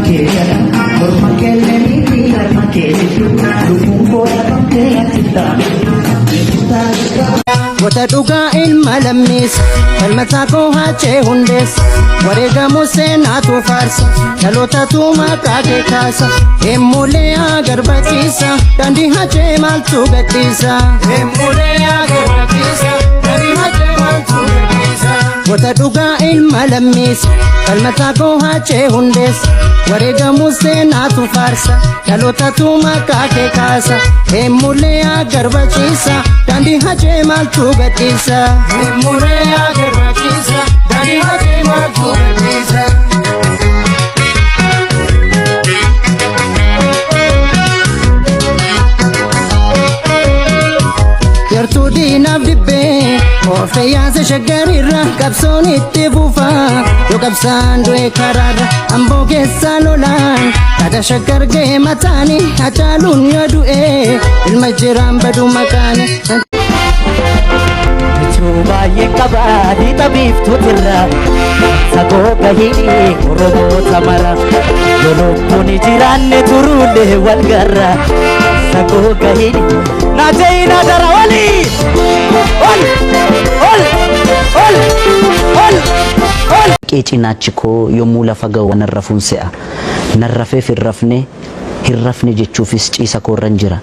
kee jala morma keellee miti harma kee jidduu lubbuun koo dhabamtee ati taa'u. Goota dhugaa ilma lammiisa, falmataa koo Haacee Hundeessa, wareegamu seenaatu faarsa, dhalootatu maqaa kee kaasa, eemmulee agarbachiisa, daandii Haacee maaltu gadhiisa? Eemmulee agarbachiisa, daandii Haacee maaltu gadhiisa? Goota dhugaa ilma lammiisa, falmataa koo Haacee Hundeessa, wareegamu seenaatu faarsa, dhalootatu maqaa kee kaasa, eemmulee agarbachiisa, daandii Haacee maaltu gadhiisa? Eemmulee agarbachiisa, daandii Haacee maaltu gadhiisa? Yartuu diinaaf dibbee ooftee yaasa shaggarirra qabsoon itti fufa yoo qabsaan du'e karaarra Amboo keessaa lolaan dhaga Shaggar ga'e mataani Hacaaluun yoo du'e ilma jiraan badu maqaani. Michuu baay'een qaba lixa biiftuutirra sagoo gahini Oromoota mara yoo lubbuun jiraanne turuullee wal garra sagoo gahini naajayina dara olii ol ol ol ol ol. Qee cinaachi koo yommuu lafa ga'u nan rafuun se'a. Nan rafeef hin rafne, hin rafne jechuufis ciisa koorran jira.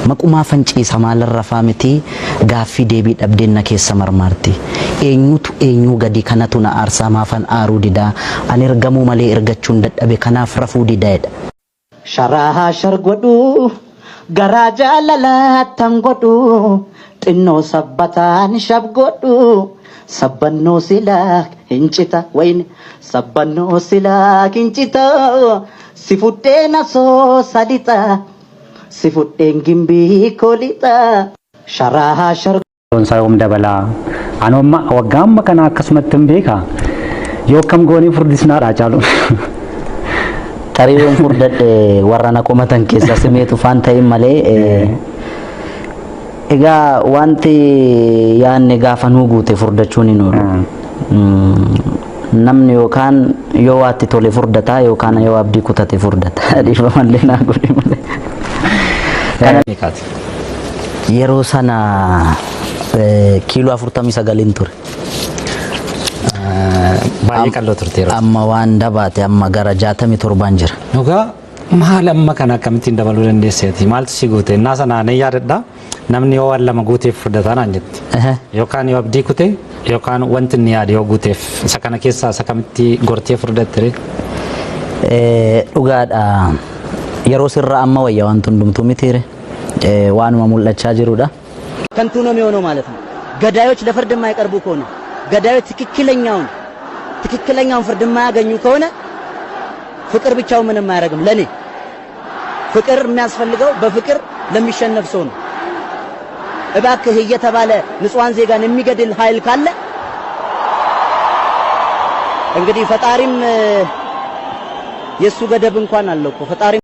Maqumaafan ciisa maalan rafaa miti gaaffii deebii dhabdeen na keessa marmaarti. Eenyutu eenyuu gadi kanatu na aarsaa maafan aaruu didaa an ergamuu malee ergachuun dadhabe kanaaf rafuu dida jedha. Sharaa shar godhu garaa jaalala attam godhu xinnoo sabbataan shab godhu sabbannoo silaa hin cita wayne sabbannoo silaa hin cita si fudheen asoo salixa si fudheen gimbii koo lixa sharaa shar Isaa yoom dabalaa? Anoo amma waggaa amma kana akkasumatti hin beekaa. Yoo akkam goonee furdisnaadha caalu. Tarii yoon furdadhe warra na komatan keessaa simee tufaan ta'in malee egaa wanti yaanne gaafa nuu guute furdachuun hin oolu. Namni yookaan yoo waatti tole furdataa yookaan yoo abdii kutate furdata. Dhiifamallee naa godhi malee. Meeqaati? Yeroo sana kiiloo 49n ture. Baay'ee qalloo turte yeroo. Amma waan dabaate amma gara 67n jira. Dhugaa maal amma kana akkamittiin dabaluu dandeesseeti? Maaltu si guute? Innaa sana nan yaadadha. Namni yoo waan lama guuteef furdataa naan jette. Yookaan yoo abdii kute yookaan wanti inni yaade yoo guuteef. Isa kana keessaa isa kamitti gortee furdatte ree? Dhugaadha. Yeroo sirra amma wayya wanti hundumtuu mitiire. Waanuma mul'achaa jirudha. ከንቱ ነው የሚሆነው ማለት ነው። ገዳዮች ለፍርድ የማይቀርቡ ከሆነ ገዳዮች ትክክለኛውን ትክክለኛውን ፍርድ የማያገኙ ከሆነ ፍቅር ብቻው ምንም አያደርግም። ለኔ ፍቅር የሚያስፈልገው በፍቅር ለሚሸነፍ ሰው ነው። እባክህ እየተባለ ንጹሐን ዜጋን የሚገድል ኃይል ካለ እንግዲህ ፈጣሪም የሱ ገደብ እንኳን አለው እኮ ፈጣሪም